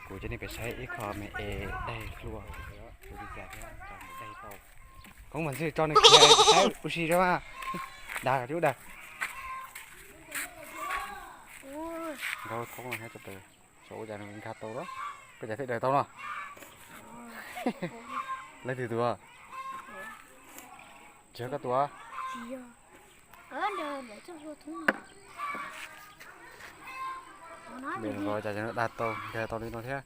Kuv coj nej pem saib ib qho me es daig hlua, kuv li cas thiab cov me daig tau. Koob mas ntxwg tso nws khiav saib ua si rau mas. Dag, dag. Nkag thoob no thiab tso pem, saib ua cas nws nkag tau los. Koj cas thiaj daws tau no? Leej twg tus? Tsis yog koj tus? Nws los cas nws dag tau, nkag tau li no thiab.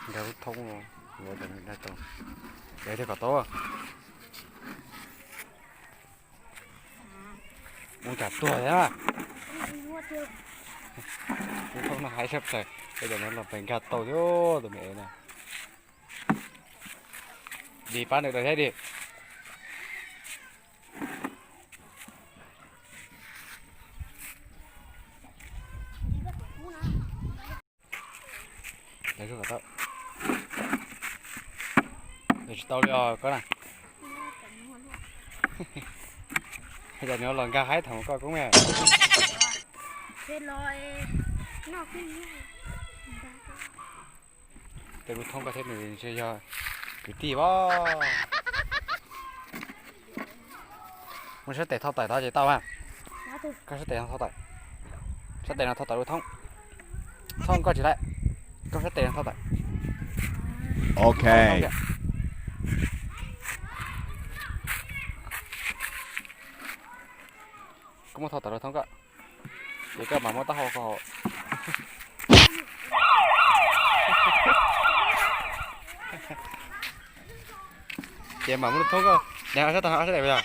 Nkag lub thoob no, los cas nws dag tau. Ces thiaj kom tau. Ua cas tuag thiab. Lub thoob no haib tshaj plaws, ua cas nws los pes nkag tau thiab tus me es na. Dim pab nws daws thiab dim. Daws tsis tau li os koj na. Cas nws los nkag haib thaum koj koob me. Tej lub thoob koj thiab nws ntshe yog kwv tij os. Muab sab tes thauj tawm tod ces tau mas. Koj sab tes no thauj tawm. Sab tes no thauj tawm lub thoob. Thoob koj tsis laib. Koj sab tes no thauj tawm. Ok. Koj muab thauj tawm lub thoob koj. Ces koj mam muab taub hau qhov hauv. Ces mam muab lub thoob koj. Neb sab tag sab dais yog.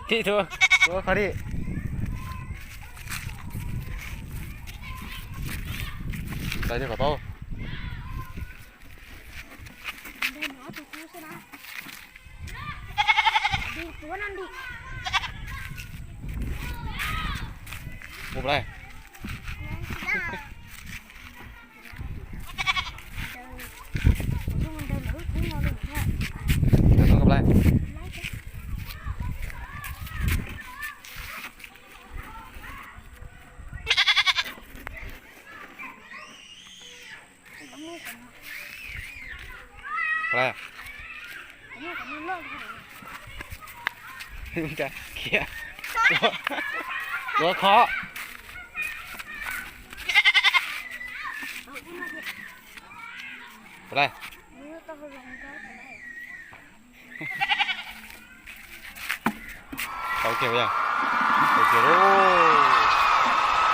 Tib tug, ua qhov li. Tawm kom tau. Ua plas. Khiav. Ua qhov. Tau kiag, tau kiag lauj.